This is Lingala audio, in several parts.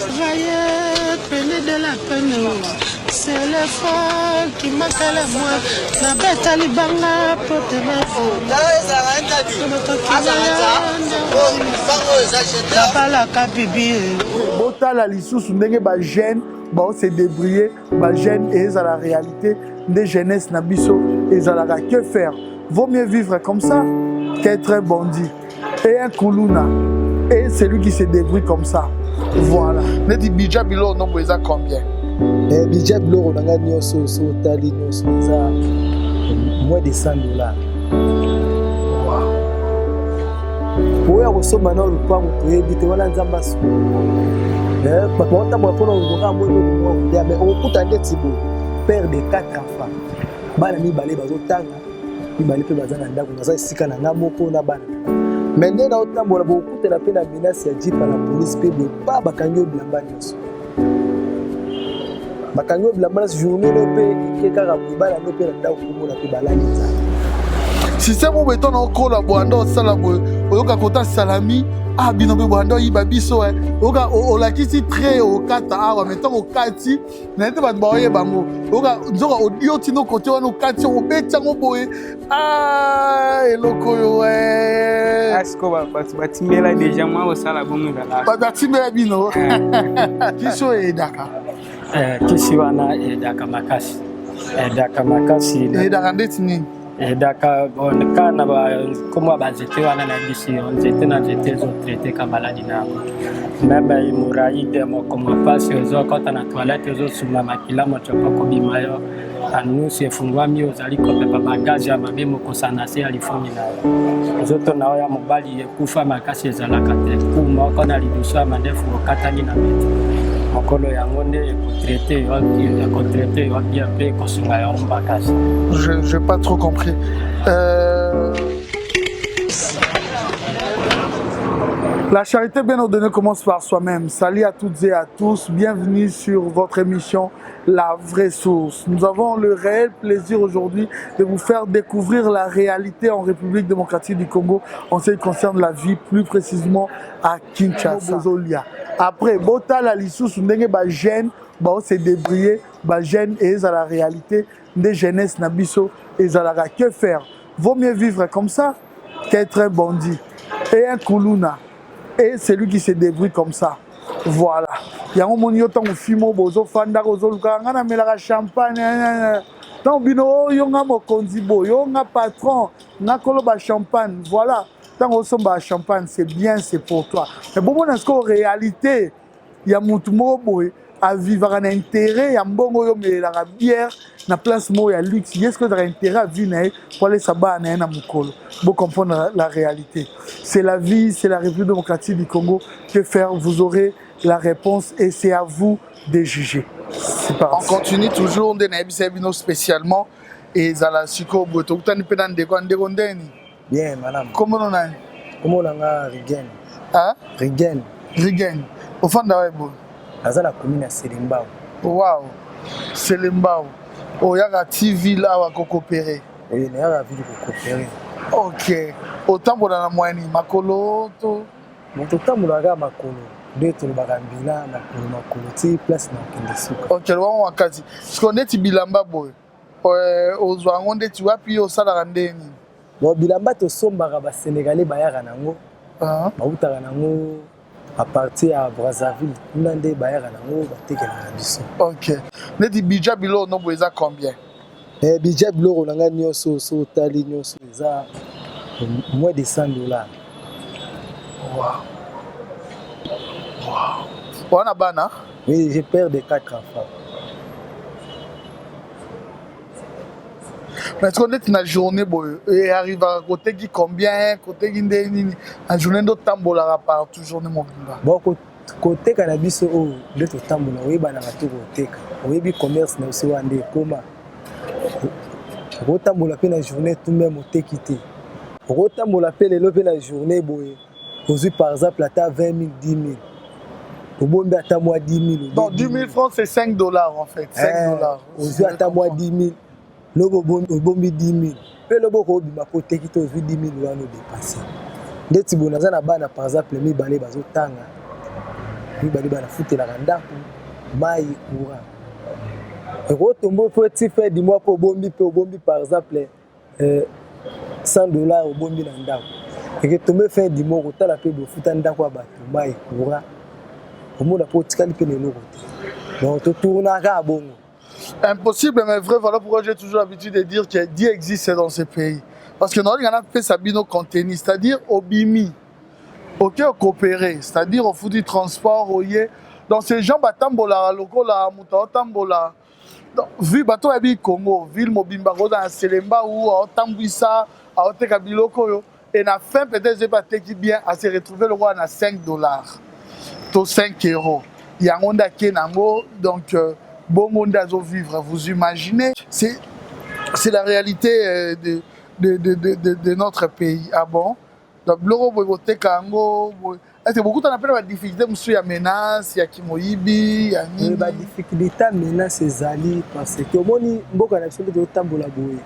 Travailler, peine de la peine, c'est le fort qui m'appelle moi. La bête à libanga, porte ma bibi. Botala lisusu ndenge ba jeune bao se débrouiller, ba jeune ezala réalité nde jeunesse na biso ezalaka. Que faire? Vaut mieux vivre comme ça qu'être un bandit et un kuluna et celui qui se débrouille comme ça. Voilà. Neti budget biloko no boye eza combien? Eh, budget biloko na ngai nyonso, so otali nyonso eza moins de 100 $. Oyo ya kosomba na lupango toyebi te, wana Nzambe asunga. Bato baotambola mpona koluka mwa eloko moko kolia, mais okokuta ndeti boye, père de quatre enfants, bana mibale bazotanga, mibale mpe baza na ndako, naza esika na nga moko na bana. Mais nde naotambola, bokokutana mpe na menace ya jeep na police mpe boye pa bakangi yo bilamba nyonso, bakangi yo bilamba nyonso. Journée no mpe eke kaka boye, bana no mpe na ndako komona mpe balali nzala. Système oyo beton okola bwanda osala boye, oyoka kota salami, ah, bino mpe bwanda oyiba biso. Oyoka olakisi trait, okata awa, mais ntango okati naye te, bato baoyeba yango. Oyoka nzoka odio tino kote wana, okati, obeti yango boye. Ah, eloko oyo. Siko bato batimbela déjà mwa kosala bongo ezalaka. Bato batimbela bino kisi oyo eyedaka? Kisi wana eyedaka makasi, eyedaka makasi. Eyedaka ndeti nini? Eyedaka bon kaka na nkombo ya banzete wana nayebisi yo, nzete na nzete ezotraiter ka maladi na yango. Même hémorroïde, mokongo mpasi, ozokɔta na toilette, ozosuma makila, mocopo kobima yo, anus efungwami, ozali kopepa bagaz ya mabe, mokosa na se ya lifuni na yo, nzoto na yo ya mobali ekufa makasi, ezalaka te ku moko na lidusu ya mandefu okatani na meti mokolo yango nde ekotraiter yo, ekotraiter yo bien mpe ekosunga yo makasi. Je n'ai pas trop compris. La charité bien ordonnée commence par soi-même. Salut à toutes et à tous. Bienvenue sur votre émission La Vraie Source. Nous avons le réel plaisir aujourd'hui de vous faire découvrir la réalité en République démocratique du Congo en ce qui concerne la vie, plus précisément à Kinshasa. Bozolia. Après, botala lisusu ndenge ba jeune bao se débrouiller, ba jeune ezala réalité nde jeunesse na biso ezalaka. Que faire? Vaut mieux vivre comme ça qu'être un bandit et un kuluna et celui qui se débrouille comme ça. Voilà. Yango moni yo ntango fimo bozofandaka, ozolukaka ngai namelaka champagne, ntango bino oyo nga mokonzi boye, yo nga patron, nga koloba champagne. Voilà, ntango osombaka champagne, c'est bien, c'est pour toi, mais bomona sikoyo réalité ya mutu moko boye avivaka na intérêt ya mbongo oyo omelelaka bière na place moko ya luxe. Ye soki ozalaka intérêt ya vie na ye po alesa bana na ye na mokolo. Bocomprendre la réalité, c'est la vie, c'est la République démocratique du Congo. Que faire? Vous aurez la réponse et c'est à vous de juger. C'est parti. On continue toujours nde nayebisa bino spécialement ezala sikoyo boye. Tokutani mpe na ndeko ya ndeko ndeni. Bien, madame. Kombono nani? Kombo na nga Rigen. Ah? Rigen. Rigen, ofanda wapi boye? Naza na commune ya Selembao. Wow, Selembao. Oyaka ti ville awa kocoopérer? Oui, nayaka ville kocoopérer. Ok, otambola na moyen nini? Makolo to? Moto otambolaka kaka makolo, nde tolobaka mbila, makolo makolo ti place na okende suka. Ok, lobamo makasi. Siko ndeti bilamba boye, ozwa yango ndeti wapi? Osalaka nde nini? Bon, bilamba tosombaka, basénégalais bayaka nango. Ah. Bautaka nango à partir ya Brazzaville kuna, nde bayaka nango, batekelaka biso. Ok, neti budget biloko no boye eza combien? Eh, budget biloko na ngai nyonso, so otali nyonso eza moins de 100 $. Wow. Wana bana? Oui, j'ai père de quatre enfants. Mais siko neti na journée boye, earrivaka koteki combien? Koteki nde nini na journée nde otambolaka partout journée mobimba? Bon, koteka na biso oyo nde totambola, oyebanaka te koteka, oyebi commerce na biso wana nde ekoma. Okotambola mpe na journée tout même oteki te. Okotambola mpe lelo mpe na journée boye, ozwi par exemple ata 20 000, 10 000, obombi ata mwa 10 000. Donc 10 000 francs, c'est 5 $ en fait, 5 $. Ozwi ata mwa 10 000, lobi obombi 10 000. Mpe lobi okobima mpo oteki te, ozwi 10 000 wana odepense. Ndeti boye naza na bana par exemple mibale bazotanga, mibale banafutelaka ndako, mai, courant. Ekotombo mpo ti fin du mois mpo obombi, mpe obombi par exemple $100 obombi na ndako. Eketombe fin du mois okotala mpe bofuta ndako ya bato, mai, courant, omona mpo otikali mpe na eloko te. Donc totournaka bongo. Impossible, mais vrai, voilà pourquoi j'ai toujours l'habitude de dire que Dieu existe dans ce pays. Parce que nous avons fait Sabino contenu, c'est-à-dire obimi, ok, coopérer, c'est-à-dire au foot du transport, oye. Donc ces gens, batambola, lokola, muta, tambola. Donc, vu bato yabi Congo, ville mobimba, dans Selemba ou tambwisa, aoteka biloko yo, et na fin peut-être j'ai pas teki bien à se retrouver le roi à 5 $ to 5 €. Yango nde ake nango, donc bongo nde azovivre. Vous imaginez, c'est la réalité de notre pays. Ah bon, donc biloko boye boteka yango boye, est-ce que bokutana mpe na badifficulté mosusu ya menace, ya kimoyibi, ya nini? Badifficulté ya menace ezali, parce que omoni mboka na biso nde tozotambola boye.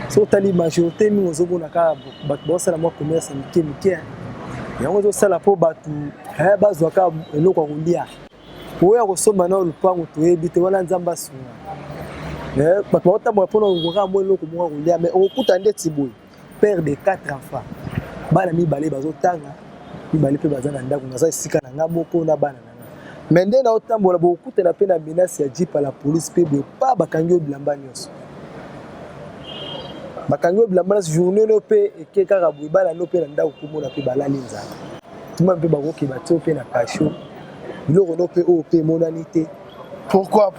Soki otali majorité mingi, ozomona kaka bato baosala mwa commerce ya mike mike. Yango ezosala mpo bato bazwa kaka eloko ya kolia. Oyo ya kosomba na lupango toyebi te, wana Nzambe asunga. Bato baotambola mpona koluka mwa eloko moko ya kolia, mais okokuta ndeti boye père de quatre enfants, bana mibale bazotanga, mibale mpe baza na ndako. Naza esika na nga moko na bana na nga, mais nde naotambola, bokokutana mpe na menace ya jeep ya la police mpe boye pa bakangi yo bilamba nyonso, bakangi yo bilamba nyonso. Journée no mpe eke kaka boye, bana no mpe na ndako komona mpe balali nzala, tuma mpe bakoki batie mpe na cachot, biloko no mpe oyo mpe emonani te. Pourquoi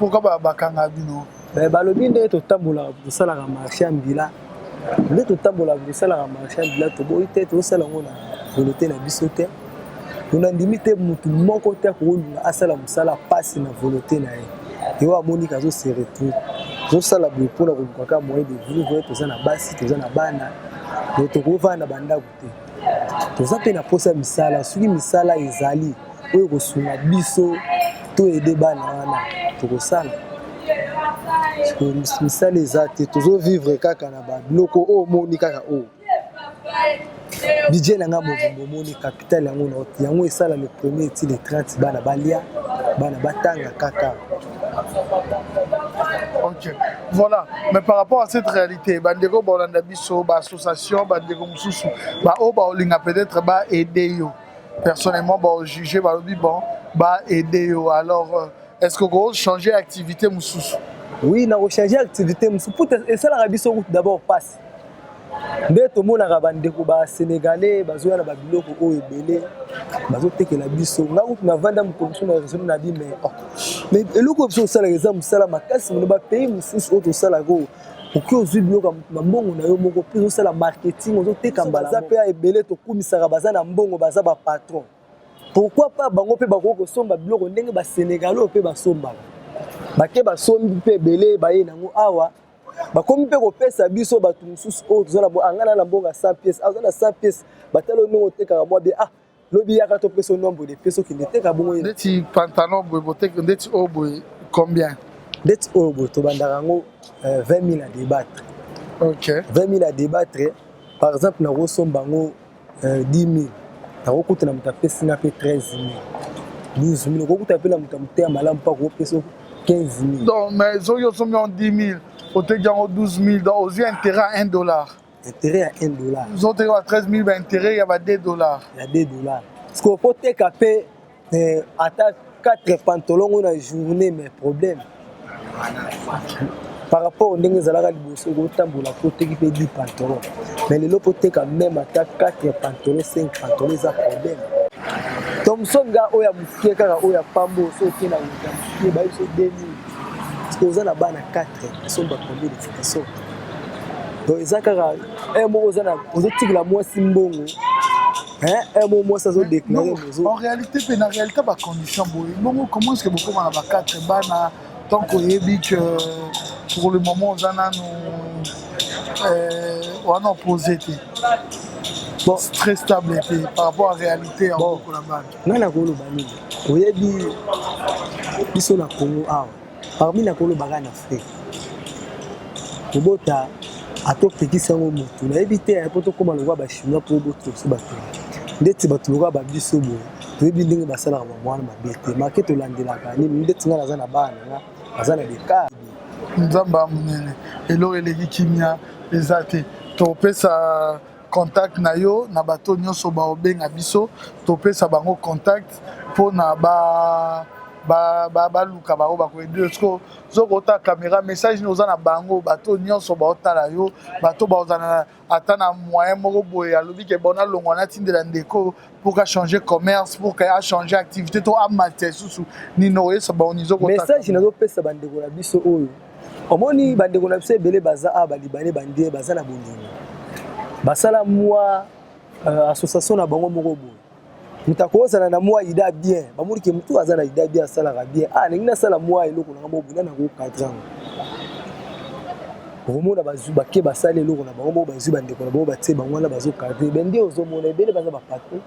bakanga bino? Balobi nde totambolaka, tosalaka marché ya mbila. Nde totambolaka, tosalaka marché ya mbila. Toboyi te, tozosala yango na volonté na biso te. Mpona ndimi te motu moko te akolinga asala mosala mpasi na volonté na ye. Yo amoniki azose retrouve, tozosala boye mpona koluka kaka moyen de vivre. Toza na basi, toza na bana, donc tokovanda na bandako te. Toza mpe na posa ya misala. Soki misala ezali oyo kosunga biso toyede bana wana, tokosala. Misala eza te, tozovivre kaka na babiloko oyo omoni kaka oyo. Budget na nga mobimba, omoni capital yango na yango esala le premier ti le 30, bana balia, bana batanga kaka. Ok, voilà. Mais par rapport à cette réalité, bandeko bolanda biso, ba association, bandeko mususu, ba o ba olinga peut-être ba aider yo. Personnellement, ba juger ba lobi bon, ba aider yo. Alors est-ce que vous changer activité mususu? Oui, na changer activité mususu. Pour esalaka biso d'abord passe. Nde tomonaka bandeko basénégalais bazoya na babiloko oyo ebele, bazotekela biso. Nga kutu navanda mokolo mosusu na raisonne na bi, mais oh, mais eloko oyo biso tosalaka eza mosala makasi. Mono bapays mosusu oyo tosalaka oyo, okoki ozwi biloko na mbongo na yo moko mpe ozosala marketing, ozoteka mbala. Baza mpe ebele tokumisaka, baza na mbongo, baza bapatron. Pourquoi pas bango mpe bakoki kosomba biloko ndenge basénégalais oyo mpe basombaka? Bake basombi mpe ebele, baye nango awa, bakomi mpe kopesa biso. Bato mosusu oyo toza na anga na mbongo ya 100 pièces, aza na 100 pièces, batala oyo ndenge otekaka mwa bien, ah, lobi yaka topesa nombre de pièces, okende teka bongo. Ndeti pantalon boye boteka, ndeti oyo boye, combien? Ndeti oyo boye, tobandaka yango 20 000 à débattre. 20 000 à débattre. Par exemple nakosomba yango 10 000, nakokuta na moto apesi nga mpe 13 000, 12 000. Okokuta mpe na moto ya motema malamu mpo akopesa 15 000. Donc mais soki osombi yango 10 000, oteki yango 12 000, donc ozwi intérêt à 1 dollar. Intérêt ya 1 dollar. Ozoteka ba 13 000, ba intérêt ya ba 2 $. Ya 2 $, parce que okoteka mpe ata 4 pantalon ngo na journée, mais problème par rapport ndenge ezalaka liboso, okotambola po oteki mpe 10 pantalon, mais lelo po oteka même ata 4 pantalon, 5 pantalon, eza problème. Thomson nga oyo ya moke kaka, oyo ya pambo, so oke na wenze ya moke, bayebi so 2000, parce que oza na bana 4, osomba combien de sorte? Donc eza kaka un moko oza na ozotikela mwasi mbongo, un moko mwasi azodéclare. En réalité mpe na réalité, bacondition boye bongo, comment est ce que bokóma na ba 4 bana tant koyebi que pour le moment oza nanu wana opposé te, bon, très stable te par rapport à réalité ya kobokola bana? Ngai nakoloba nini? Oyebi biso na Congo awa, parmi nakoloba kaka na Afrique, kobota Ata opekisi yango motu, nayebi te mpo tokóma lokola bachinois mpo botoso bato ndeti bato lokola babiso boye, toyebi ndenge basalaka bango wana mabe te. Make tolandelaka nini? Ndeti ngai naza na bana na nga, baza na dekar. Nzambe ya monene, eloko eleki kimia eza te. Topesa contact na yo na bato nyonso baobenga biso, topesa bango contact mpona baluka bango, bakoyede. Siko soki otala caméra, message nini oza na bango, bato nyonso baotala yo, bato baozala ata na moyen moko boye, alobi ke bon, nalongwa, natindela ndeko pour qu'achanger commerce, pour que achanger activité to amata lisusu, nini oyesa bango nizo? Message nazopesa bandeko na biso oyo, omoni bandeko na biso ebele baza awa, balibanais, bandie baza na bolingo, basala mwa association na bango moko boye. Moto akozala na mwa idée bien, bamoni ke motu aza na idée bien, asalaka bien. Ah, ndenge nasala mwa eloko nanga moko boye, nana kokadre yango, okomona bazwi, bake, basali eloko na bango moko, bazwi bandeko na bango, batie bango wana, bazocadrer bende. Ozomona ebele baza bapatron.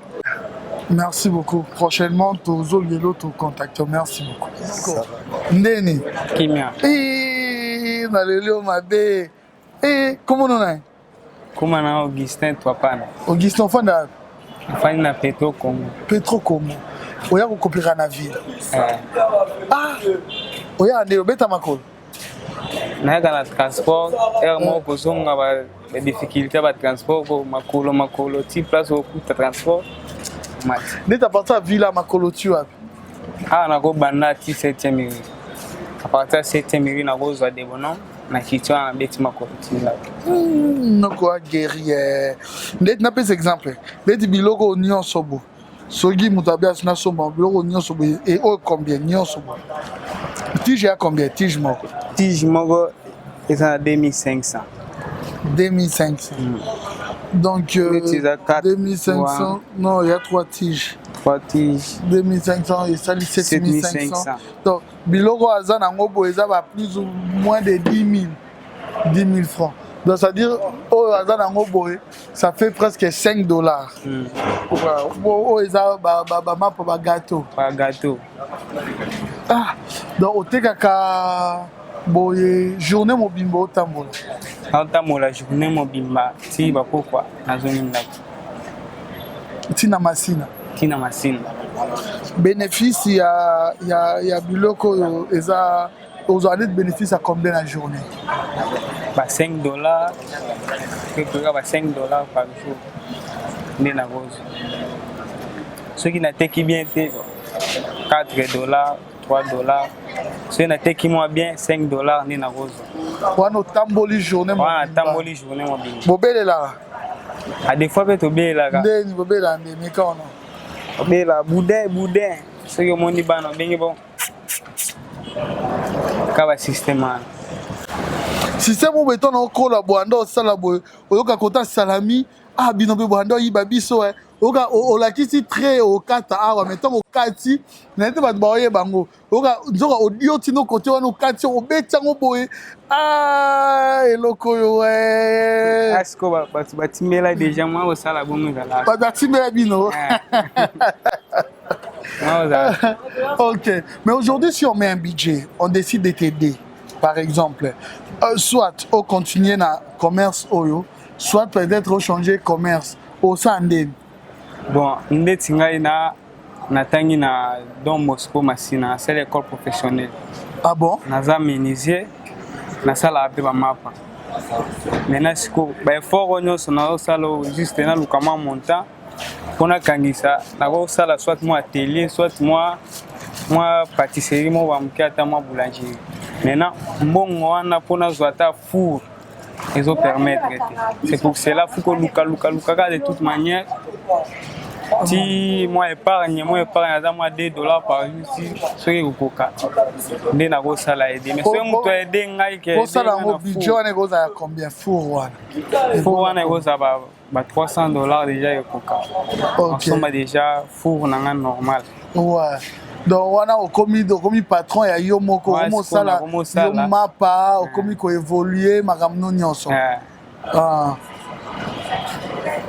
Merci beaucoup. Prochainement, tozo lelo to contacter. Merci beaucoup. Ndeni. Kimia. Eh, naleli yo mabe. Eh, comment on a? Kuma na Augustin Twapana. Augustin, ofanda? Afandi na Petro Congo. Petro Congo. Oya kokopera na ville. Eh. Ah, oya nde obeta makolo. Nayaka na transport, heure moko kozonga badifficulté ya batransport, makolo makolo ti place okuta transport mati. Neti à partir ya ville ya makolo ti wapi? Awa nakobanda ti 7e rue. À partir ya 7e rue nakozwa Debonhomme na kiti wana, nabeti makolo ti ndako. Noko aguerrier. Ndeti napesa exemple, ndeti biloko nyonso bo, soki moto abi asi nasomba biloko nyonso boye, e oyo combien nyonso boye? Tige ya combien, tige moko? Tige moko eza na 2500. 2500. Donc Neti eza 4, 2500, non, il y a 3 tiges. 3 tiges. 2500 esali 7500. 7500. Donc biloko aza nango boye eza ba plus ou moins de 10 000, 10 000 francs. Donc c'est à dire oyo aza nango boye, ça fait presque 5 $. Oyo eza bamapa, bagâteau. Bagâteau. Ah, donc otekaka boye journée mobimba, otambola? Naotambola journée mobimba ti bapokwa, nazongi ndako. Ntina Masina? Ntina Masina. Bénéfice ya biloko oyo eza, ozwa neti bénéfice ya combien na journée? Ba 5 $, tokoka ba 5 $ par jour nde nakozwa. Soki nateki bien te, 4 $, 3 $. Soki nateki mwa bien, 5 $ nde nakozwa. Wana otamboli journée? Wana natamboli journée mobimba. Bobelelaka? A des fois mpe tobelelaka. Ndeni bobelaka? Nde meka wana. Obela boudin boudin, soki omoni bana obengi bon ka basystème wana. Système oyo beto na okola bwanda, osala boye, oyoka kota salami. Ah, bino mpe bwanda oyiba biso. Oyoka olakisi trait, okata awa, mais ntango okati naye te, bato baoyeba yango. Oyoka nzoka odio tino kote wana, okati, obeti yango boye. Ah, eloko oyo. Siko bato batimbela déjà mwa kosala bongo ezalaka. Bato batimbela bino. Ok, mais aujourd'hui, si on met un budget, on décide de t'aider, par exemple, soit on continue na commerce oyo, soit peut-être on changer commerce, au sandé. Bon, ndeti ngai na natangi na Don Bosco Masina, nasala école professionnelle. Ah bon? Naza menuisier, nasalaka mpe bamapa. Maintenant sikoyo baeffort oyo nyonso nazosala oyo, juste naluka mwa montant mpo nakangisa, nakosala soit mwa atelier, soit mwa pâtisserie moko bamoke, ata mwa boulangerie. Maintenant mbongo wana mpo nazwa ata four ezopermettre te. C'est pour cela faut koluka luka luka kaka de toute manière ti mwa épargne aza mwa 2 $ par jour, ti soki ekokoka nde nakosala aide. Mais soki moto aide ngai ke Kosala yango, budget wana ekozala combien, four wana? Four wana ekozala ba 300 $ déjà, ekoka. Osomba déjà four na nga normal. Ouais. Donc wana okomi patron ya yo moko, okomosala yo mapa, okomi koévoluer makambo no nyonso. Ah.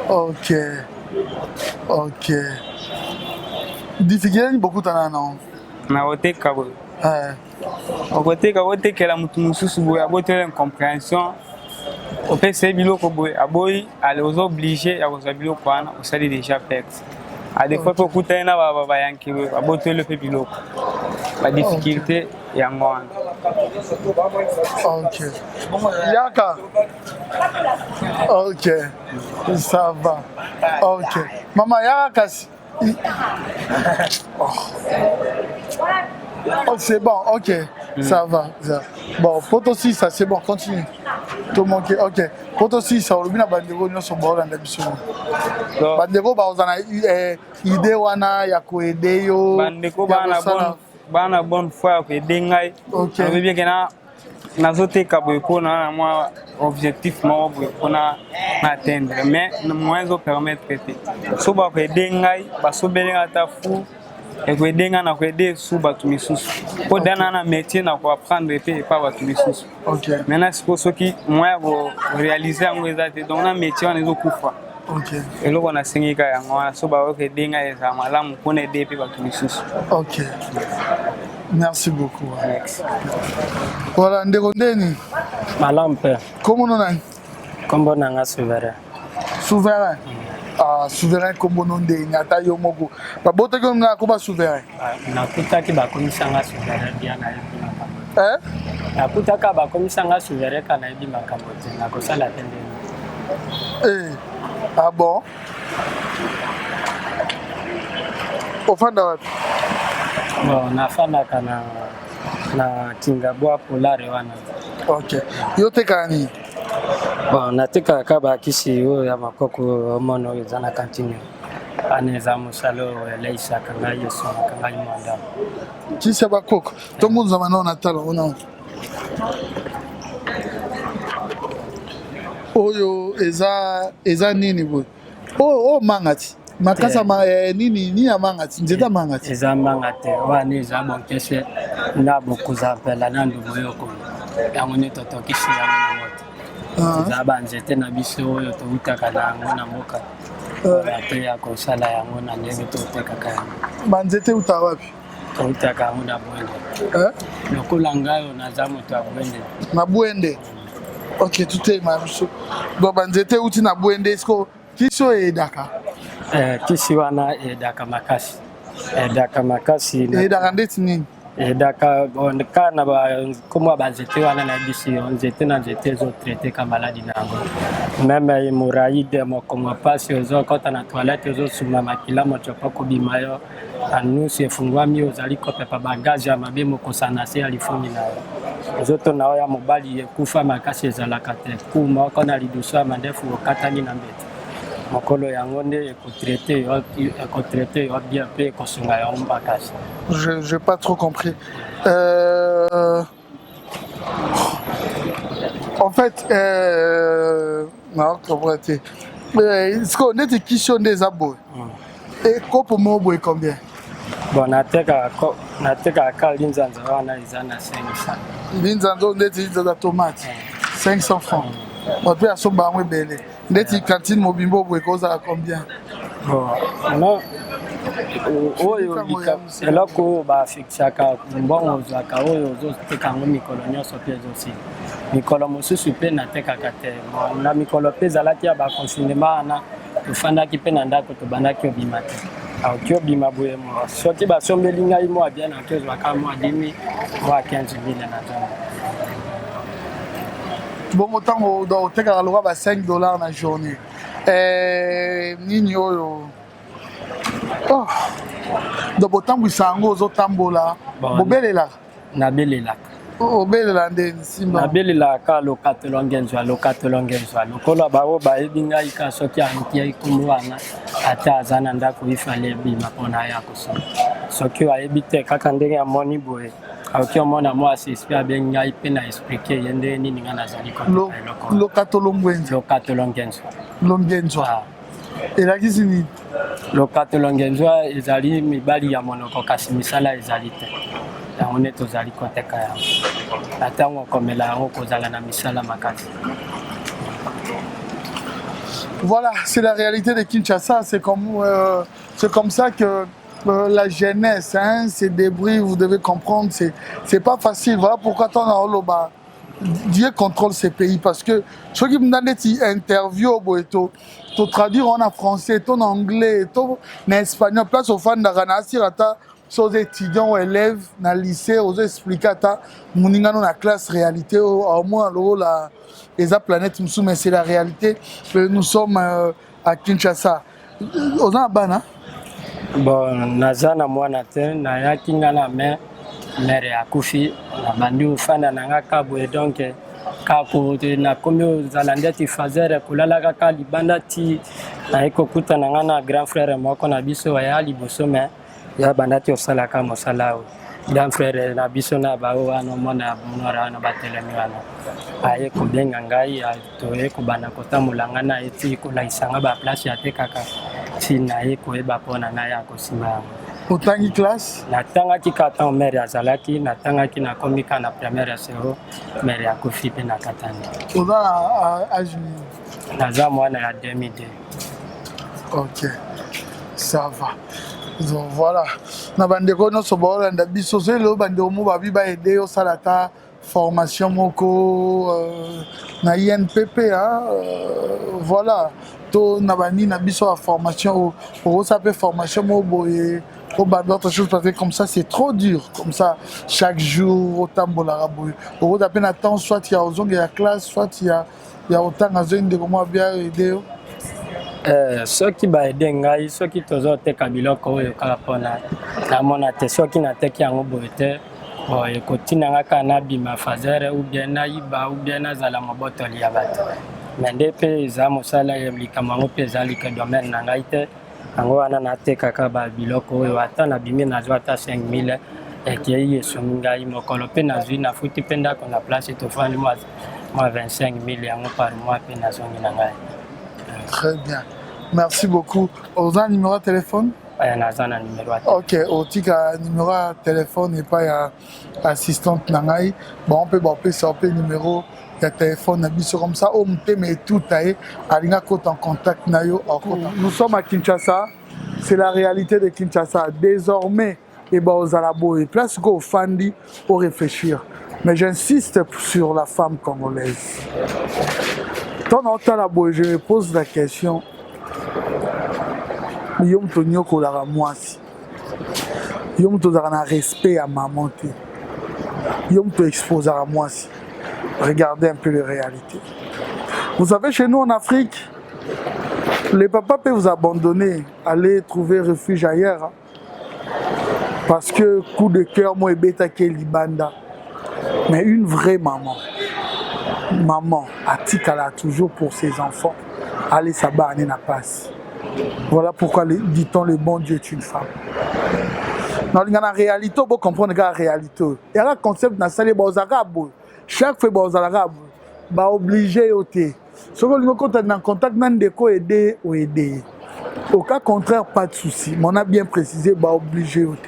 Ok, difficulté nini bokutana nango? Na koteka boye, okoteka, otekela motu mosusu boye, abotela incompréhension. Opesa ye biloko boye, aboyi, ale oza oblige ya kozwa biloko wana, osali deja perte. A des fois mpe okutani na bayanke boye, babotoli mpe biloko. Ba difficulté yango wana. Ok. Yaka. Ok. Ça va. Ok. Mama yaka kasi. Oh. Oh, c'est bon, ok. Ça va. Ça. Bon, poto ça c'est bon, continue. To manquer, ok. Poto ça olobi na bandeko nyonso baolanda biso. Bandeko baozala na eh, idée wana ya koede yo. Bandeko bana bonne bana bonne foi ya koede ngai. Ok. Olobi bien que na nazoteka boye mpo na na mwa objectif moko boye mpo na na atteindre, mais moyen ezopermettre te. So bakoede ngai, basobeli ngai ata fu ekoede ngai na koede su bato misusu, mpo dana na métier na koapprendre mpe epa bato misusu. Maintenant sikoyo soki moyen ya koréalise yango eza te, donc na métier wana ezokufa. Eloko nasengi kaka yango wana, so bakoki ede ngai ezala malamu mpona ede mpe bato misusu. Ok. Merci beaucoup. Merci. Voilà, ndeko ndeni. Malamu mpe. Kombo no nani? Kombo na nga Souverain. Souverain. Ah, souverain kombo no ndeni ata yo moko. Babotaki yo nga koba souverain. Nakutaki bakomisa nga souverain bien nayebi makambo te. Eh? Nakutaka bakomisa nga souverain ka nayebi makambo te, nakosala te ndenge. Eh. Ah bon? Ofanda wapi? Bon, nafandaka na na Kingabwa Polare wana. Ok. Yo otekaka nini? Bon, natekaka kaka bakisi oyo ya makoko omona oyo eza na kantine. Wana eza mosala oyo eleisaka ngai, esungaka ngai mwa ndambo. Kisi ya bakoko. Tongunzama nao na tala ona. Oyo eza eza nini boye? Oyo oyo manga ti. Makasa ma eh, nini nini ya manga ti, nzete ya manga ti. Eza manga te, wana eza bonkese na bokuza mpela na ndumu yoko. Yango nde totokisi yango na moto. Ah. Eza banzete na biso oyo toutaka na yango na mboka. Bato ya kosala yango na ndenge totekaka yango. Banzete euta wapi? Toutaka yango na Bwende. Eh? Lokola ngai oyo naza moto ya Bwende. Na Bwende. Ok, tutema biso. Donc banzete euti na Bwende, siko kisi oyo eyedaka? Eh, kisi wana eyedaka makasi. Eyedaka makasi. Eyedaka ndeti nini? Eyedaka bon, kaka na nkombo ya banzete wana nayebisi yo, nzete na nzete ezotraite ka maladi na yango. Meme hémorroïde, mokongo mpasi, ozokɔta na toilette ozosuma makila mocopo kobima yo anusi efungwami, ozali kopepa bagaze ya mabe mokosa na se ya lifuni na yo. Nzoto na yo ya mobali ekufa makasi ezalaka te, ku moko na lidusu ya mandefu okatani na mbeto. Mokolo yango nde ekotraite yo, ekotraite yo bien mpe ekosunga yo makasi. Je n'ai pas trop compris. En fait, non, comprends te. Sikoyo neti kisi oyo nde eza boye. Ekopo moko boye combien? Bon, natekaka ka linzanza wana eza na 500. Linzanza oyo ndeti linzanza tomate 500 francs. Bato mpe asomba yango ebele. Ndeti cantine mobimba oyo boye ekozala combien? Bon, non, oyo eloko oyo bafikisaka mbongo ozwaka oyo ozoteka yango mikolo nyonso mpe ezosila. Mikolo mosusu mpe natekaka te. Bon, na mikolo mpe ezalaki ya baconfinement wana, tofandaki mpe na ndako, tobandaki obima te. Aoki obima boye mwa soki basombeli ngai mwa bien, naoki ozwaka mwa 10 000, mwa 15 000 na ntongo. Bongo ntango otekaka lokola ba 5 $ na journée, eh, nini oyo, oh. Donc botambwisa yango, ozotambola? Bon. Bobelelaka? Nabelelaka. Obelela nde nsimba? Nabelelaka lokatolo ngenzwa, lokatolo ngenzwa. Lokola bango bayebi ngai ka soki ayoki nkombo wana, ata aza na ndako ifale ebima mpona aya kosomba. Soki ayebi te, kaka ndenge amoni boye, akoki omona mwa suspect, abengi ngai mpe na explique ye ndenge nini ngai nazali koteka eloko. Lokatolo ngwenza? Lokatolo ngenzwa. Longenzwa. Ah. Elakisi nini? Lokatolo ngenzwa ezali mibali ya monoko kasi misala ezali te. Yango nde tozali koteka yango. Na ntango okomela yango, kozala na misala makasi. Voilà, c'est la réalité de Kinshasa. C'est comme ça que la jeunesse, hein, se débrouille. Vous devez comprendre, c'est pas facile. Voilà pourquoi tant oloba. Dieu contrôle ces pays parce que soki mna neti interview boye to to traduire en français to na anglais to na espagnol, place ofandaka na asir, ata so oza étudiant ou élève na lycée, ozo expliquer ata moningano na classe réalité oyo, aomona lokola eza planète mosusu, mais c'est la réalité. Nous sommes à Kinshasa. Oza na bana? Bon, naza na mwana te. Nayaki nga na me mère akufi, nabandi ofanda na nga ka boye. Donc kaka nakomi ozala ndeti faser, kolala kaka libanda, ti naye kokutana nga na grand frère moko na biso aya liboso, me ya banda ti osalaka mosala oyo. Grand frère na biso na bao wana, omona nora wana batelemi wana, aye kobenga ngai, toye kobanda kotambola ngai na ye ti kolakisa nga baplace atekaka, ti naye koyeba mpona ngai ya kosimba yango. Otangi classe? Natangaki kaka ntango mère azalaki. Natangaki, nakomi kaka na première ya sero, mère akufi mpe nakatani. Oza na âge nini? Naza mwana ya 2002. Ok, ça va. Donc voilà, na bandeko nyonso baolanda biso, soki lelo bandeko mo babi baaider yo, osala ata formation moko na INPP, hein, voilà, to na banini na biso ya formation, okosala mpe formation moko boye, obanda autre chose, parce que comme ça c'est trop dur. Comme ça chaque jour otambolaka boye, okoza mpe na temps soit ya ozongela classe, soit ya otanga. Zoyi ndeko moko abia aider yo. Soki baaider ngai, soki tozoteka biloko oyo kaka mpona namona te, soki nateki yango boye te, bon, ekotina nga kaka nabima faser, ou bien nayiba, ou bien nazala mobotoli ya bato. Me nde mpe eza mosala ya likambo yango mpe eza like domaine na ngai te. Yango wana natekaka babiloko oyo, ata nabimi nazwa ata 5000, ekei esongi ngai mokolo mpe nazwi nafuti mpe ndako na place tofandi mwa 25 000 yango par mois, mpe nazongi na ngai. Très bien, merci beaucoup. Oza numéro ya téléphone? Naza na numéro ya. Ok, otika numéro ya téléphone epai ya assistante na ngai, bango mpe bapesa mpe numéro ya téléphone na biso. Comme ça oyo motema etuta ye, alingi akota en contact na yo, akota. Nous sommes à Kinshasa, c'est la réalité de Kinshasa désormais. Eba ozala boye, place ko ofandi oréfléchir. Mais j'insiste sur la femme congolaise. Ntango otala boye, je me pose la question: yo moto onyokolaka mwasi, yo moto ozalaka na respect ya maman te, yo moto exposaka mwasi. Regardez un peu les réalités. Vous savez, chez nous en Afrique, les papas peuvent vous abandonner, aller trouver refuge ailleurs, hein, parce que coup de cœur mo ebetaki libanda. Mais une vraie maman, maman atikala toujours pour ses enfants, alesa bana na pasi. Voilà pourquoi, dit-on, le bon Dieu est une femme. Nalinga na réalité, bocomprendre kaka réalité oyo yaka concept nasali. Bozalaka boye chaque fois, bozalaka boye, baoblige yo te. Soki olingi okota na contact na ndeko, aider, oaider ye. Au cas contraire, pas de souci. Mais on a bien précisé, baoblige yo te.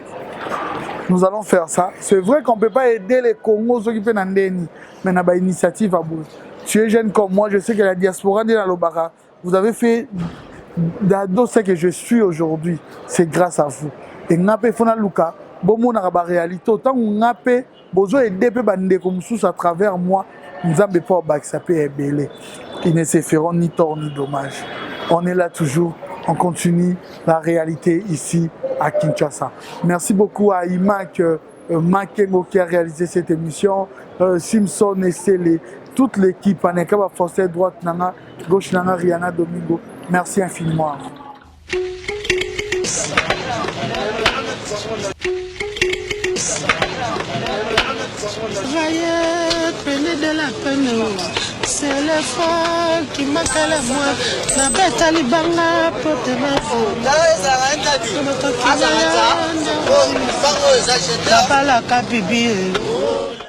Nous allons faire ça. C'est vrai qu'on peut pas aider les Congo soki mpe na ndeni, mais na bainitiative ya boye. Tu es jeune comme moi, je sais que la diaspora nde nalobaka, vous avez fait d'ado ce que je suis aujourd'hui, c'est grâce à vous. Et nga mpe fo naluka bomonaka baréalité ntango nga mpe bozoaider mpe bandeko mosusu à travers moi. Nzambe mpo abakisa mpe ebele. Ils ne se feront ni tort ni dommage. On est là toujours, on continue la réalité ici à Kinshasa. Merci beaucoup à Imak Makengo qui a réalisé cette émission, Simpson et Sele, toute l'équipe, Aneka Forcé, droite nanga, gauche nanga, Rihanna Domingo. Merci infiniment à vous. Travailler, prenez de la peine. C'est l'effort qui manque à la moi. Nabeta libanga po te nabalaka bibi.